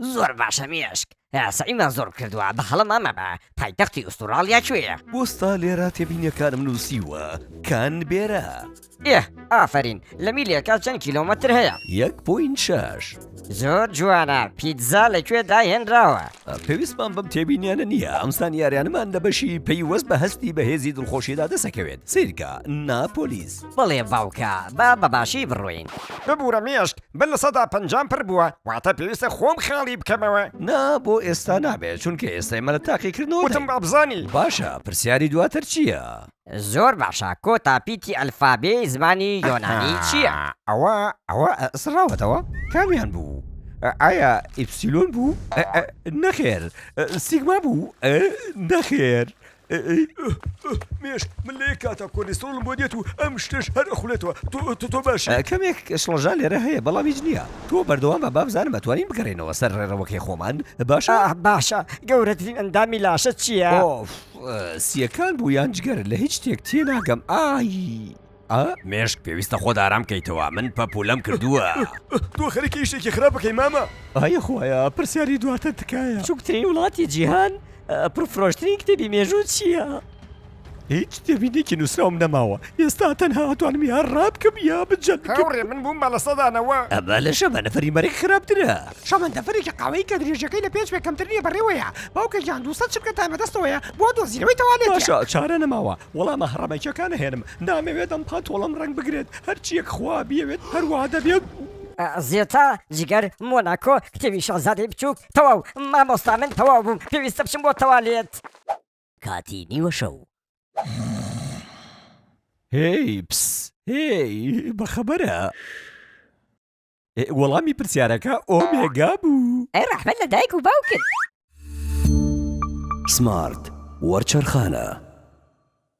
زۆر باشە مێشک سەعیمان زۆر کردووە بە هەڵە مامەبە پایتەختی ئوستوراڵیا کوێیە؟ وەستا لێرە تێبینیەکانم نووسیوە کانبێرا. ئێه ئافەرین لە میلێکا چەند کیلۆمەتر هەیە؟ یەک point شەش. زۆر جوانە پیتزا لە کوێ داهێنراوە؟ پێویستمان بەم تێبینیانە نییە ئەم زانیاریانەمان لە بەشی پەیوەست بە هەستی بەهێزی دڵخۆشیدا دەسەکەوێت سەیرکە ناپۆلیس. بەڵێ باوکە با بە باشی بڕۆین. ببورە مێشک من لە سەدا پەنجام پر بووە واتە پێویستە خۆم خاڵی بکەمەوە. نا بۆ ئێستا نابێت چونکە ئێستا ئێمە لە تاقیکردنەوەداین. وتم وابزانی. باشە پرسیاری دواتر چییە؟ زۆر باشە کۆتا پیتی ئەلفابێی زمانی یۆنانی چییە؟ ئەوە ئەوە سڕاوەتەوە؟ کامیان بوو؟ ئایا ئیپسیلۆن بوو؟ نەخێر سیگما بوو؟ نەخێر مێشک من لە یەک کاتا کۆلیسترۆڵم بۆ دێت و ئەم شتەش هەر ئەخولێتەوە تۆ تۆ تۆ باشی؟ کەمێک شڵەژان لێرە هەیە بەڵام هیچ نییە تۆ بەردەوام بە با بزانم ئەتوانین بگەڕێینەوە سەر ڕێڕەوەکەی خۆمان باشە؟ باشە گەورەترین ئەندامی لاشە چییە؟ ئۆف سییەکان بوو یان جگەر لە هیچ شتێک تێناگەم ئای ئا. مێشک پێویستە خۆت ئارام کەیتەوە من پەپولەم کردووە. تۆ خەریکی ئیشێکی خراپ بکەی مامە. ئای خوایە پرسیاری دواتر تکایە. بچوکترین وڵاتی جیهان پڕفرۆشترین کتێبی مێژوو چییە؟ هیچ تێبینێکی نووسراوم نەماوە ئێستا تەنها ئەتوانم یا ڕابکەم یا بجەنگم. هاوڕێ من بووم بە 90%. ئەمە لە شەمەنەفەری مەرگ خراپترە. شەمەندەفەرێکی قاوەیی کە درێژیەکەی لە پێنج پێ کەمتر نییە بەڕێوەیە. باوکە گیان 200 چرکە تای بەدەستەوەیە بۆ دۆزینەوەی تەوالێتێک. باشە چارە نەماوە وەڵامە هەڕەمەکیەکان ئەهێنم نامەوێت ئەم پانتۆڵەم ڕەنگ بگرێت هەرچیەک خوا بیەوێت هەروا دەبێت. زێتا، جگەر، مۆناکۆ، کتێبی شازادەی بچووک، تەواو مامۆستا من تەواو بووم پێویستە بچم بۆ تەوالێت. کاتی نیوە شەو. هێی پس هێی بەخەبەرە. وەڵامی پرسیارەکە ئۆمێگا بوو. ئەی ڕەحمەت لە دایک و باوکت. سمارت وەرچەرخانە.